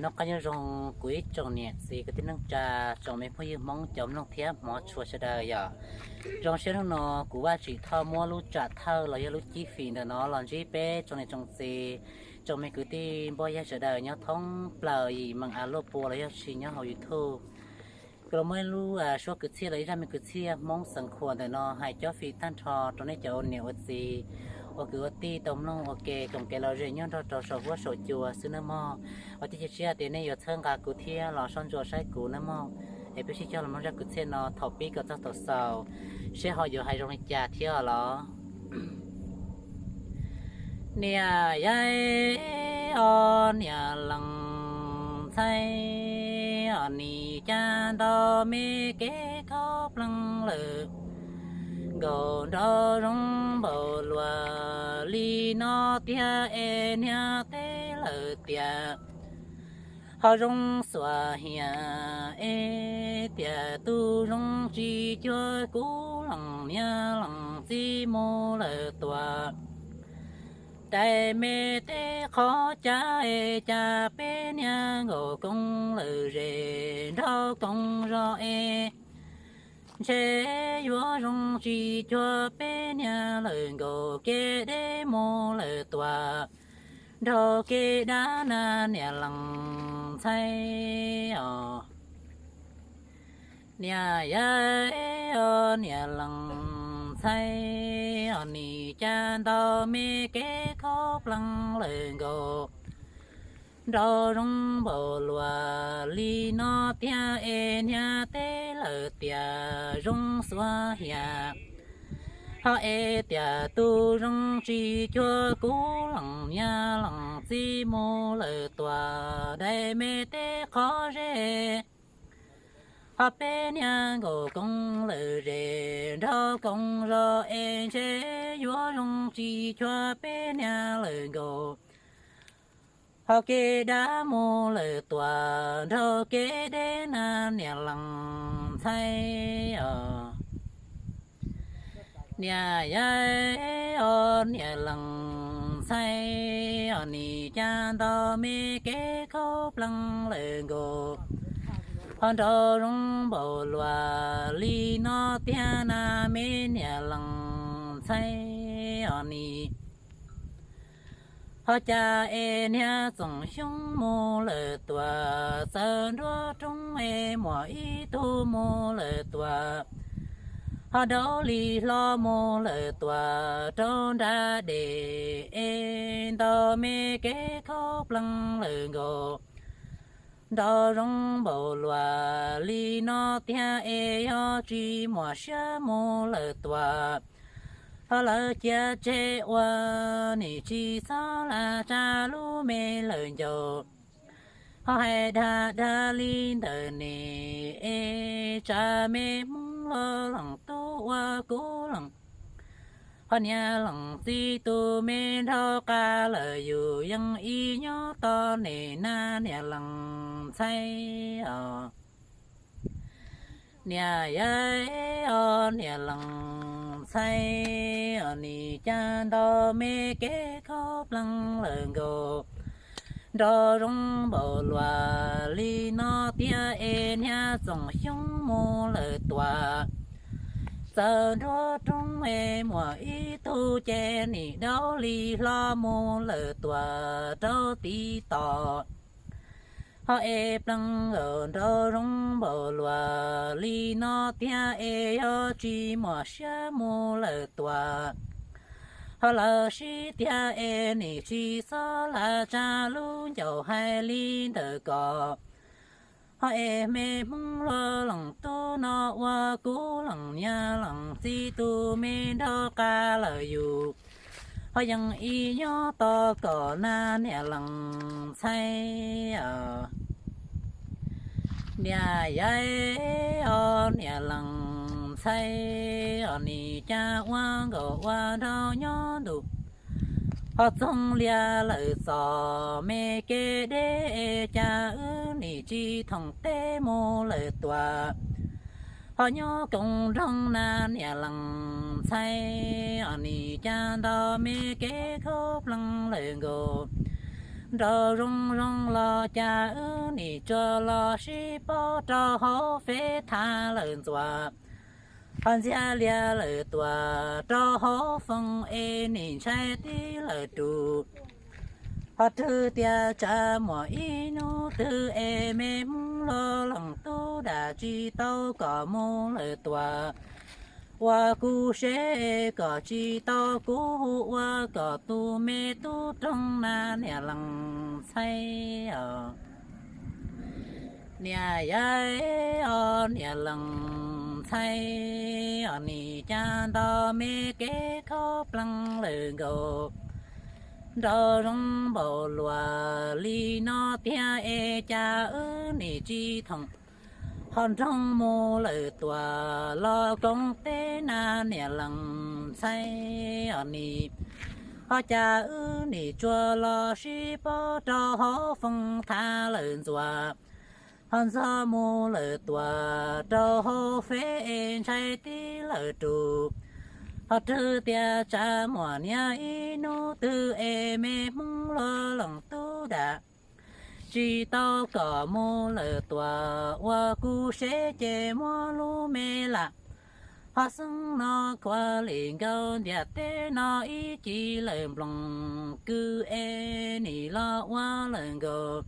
Noj qab nyob zoo kuv ib tsoom niam txiv kwv tij neej tsa, tsoom me phooj ywg Hmoob cov mloog thiab hmov tshua sawv daws yom. Zoo siab hnub no kuv Vaj Tsim Thoj muab lub tsam thawj los yog lub cib fim ntawm no los ntsib peb tsoom niam tsoom txiv, tsoom me kwv tij npoj yag sawv daws nyob thoob plaws yim meem av luaj pua los yog tsis nyob hauv YouTube. Kuv los muaj ib lub suab kwv txhiaj los ib zaj me kwv txhiaj Hmoob xeev Khuam ntawm no hais cob fim tag nrho rau nej cov ua niam ua txiv, ua kwv ua tij tau mloog ua ke koom kev lom zem nyob nrog rau saum huab saum cua xwb nawb mog. Ua tij cia siab tias nej yuav txhawb nqa kuv thiab los soj ntsuam saib kuv nawb mog. Es peb sib cog los mloog zaj kwv txhiaj no thaum pib kom txog thaum xaus, seb ho yuav hais zoo li cas thiab os los. Niam Yaib os niam Lees Ntxhais os, nim cas nto me kev khaub pleev lawm nkaus, nrau zoo npaum luas li no tiag es niag teb lawm tiag. Ho zoo xuas hiam es tias tus zoo tsis cuag kuv lees niag lees txiv mus lawm tuaj. Dais me teb qhov cag es cas peb niag nkaus koob lawm zes nrau koob zos es, ntshe yuav zoo tsis cuag peb niag lawm nkaus, kev deb mus lawm tuaj nrau kev dab na niam Lees Ntxhais os. Niam Yaib os niam Lees Ntxhais os, nim cas nto me kev khaub pleev lawm nkaus, nrau zoo npaum luas li no tiag es niag teb lawm tiag zoo xuas hiam. Ho es tias tus zoo tsis cuag kuv lees niag lees txiv mus lawm tuaj, dais me teb qhov zes. Ho peb niag nkaus koob lawm zes nrau koob zos es ntshe yuav zoo tsis cuag peb niag lawm nkaus, ho kev dab mus lawm tuaj nrau kev deb na niam Lees Ntxhais os. Niam Yaib os niam Lees Ntxhais os, nim cas nto me kev khaub pleev lawm nkaus, ho nrau zoo npaum luas li no tiag na me niam Lees Ntxhais os nim. Ho cas es niag Txoom Xyoob mus lawm tuaj, txawm nruab roob es muaj ib tug mus lawm tuaj, ho Daub Lis Hlo mus lawm tuaj rau nram dej es nto me kev khaub pleev lawm nkaus, nrau zoo npaum luas li no tiag es yog tsis muaj siab mus lawm tuaj, ho lawv cia tseg ua nim tsis txhob lam tsa lub me lawm ncaus. Ho hais dag dag li ntawm nim es tsam me Hmoob los lees tub ua kuv lees, ho niam lees txiv tus me nraug qab lawm yus yeej ib nyob tos nim na niam Lees Ntxhais os. Niam Yaib os niam Lees Ntxhais os, nim cas nto me kev khaub pleev lawm nkaus, nrau zoo npaum luas li no tiag es niag Txoom Xyoob mus lawm tuaj, txawm nruab roob es muaj ib tug ces nim Daub Lis Hlo mus lawm tuaj rau tiv toj. Ho es pleev nkaus nrau zoo npaum luas li no tiag es yog tsis muaj siab mus lawm tuaj, ho lawv sib tiag es nim tsis txhob lam tsa lub ncaus hais li ntawm ko. Ho es me Hmoob luag lees tub no ua kuv lees niam lees txiv tus me nraug qab lawm yus, ho yeej ib nyob tos kom na niam Lees Ntxhais os. Niam Yaib os niam Lees Ntxhais os, nim cas ua nkaus ua nraug nyob ntu, ho txoog lias lawm txom me kev deb es cas wb nim tsis thoom teb mus lawm tuaj, ho nyob koom nroog na niam Lees Ntxhais os, nim cas nto me kev khaub pleev lawm nkaus, Nraum zoov zoo los cas wb nim tsuas los sib paub rau hauv feb thav lawm ntxuav. Ho ntxiag lias lawm tuaj rau hauv foos es nim ntshai tib lawm rus. Ho twb tias tsam muaj ib hnub twg es me Hmoob luag leej tub dam tsis tau kom mus lawm tuaj ua kuv seb, kom tsis tau kuv hu ua kom tus me tub roog na niam Leej Ntxhais os. Niam Yaj os, niam Leej Ntxhais os, nim cas nto me kev khaub plees lawm nkaus. Nraum zoov npaum luaj li no tiag es cas wb nim tsis thoom ho nroog mus lawm tuaj los koom teb na niam Leej Ntxhais os. Nim ho cas wb nim tsuas los sib paub rau hauv foos thav lawm ntxuav. Ho ntxog mus lawm tuaj rau hauv feb es ntshai tib lawm rus. Ho twb tias tsam muaj niaj ib hnub twg es me Hmoob luag leej tub dam tsis tau kom mus lawm tuaj ua kuv seb ces muab lub me lam ho xeeb no khuav li nkaus ntiaj teb no ib ci lawm nploos kwv es nim los ua lawm nkaus.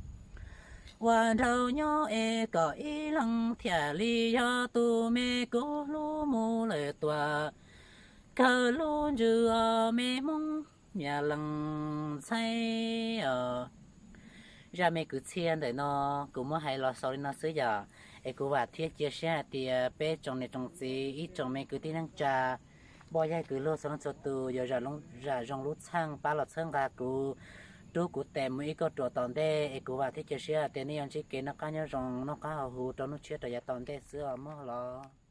Ua nraug nyob es kom ib leeg thiaj li yog tus me kuv hlub mus lawm tuaj kawg lub ntsws os me Hmoob niam Leej Ntxhais os. Zaj me kwv txhiaj ntawm no kuv muab hais los xaus li no xwb yom. Es kuv vam thiab cia siab hais tias peb tsoom niam tsoom txiv ib tsoom me kwv tij neej tsa, npoj yag kwv luag txhua leej txhua tus yuav zam zoo lub txheej pab los txhawb nqa kuv, rub kuv tes mus ib kauj ruam tom ntej. Es kuv vam thiab cia siab hais tias nej yuav ntsib kev noj qab nyob zoo, noj qab haus huv rau hnub tshiab rau yav tom ntej xwb os mog los.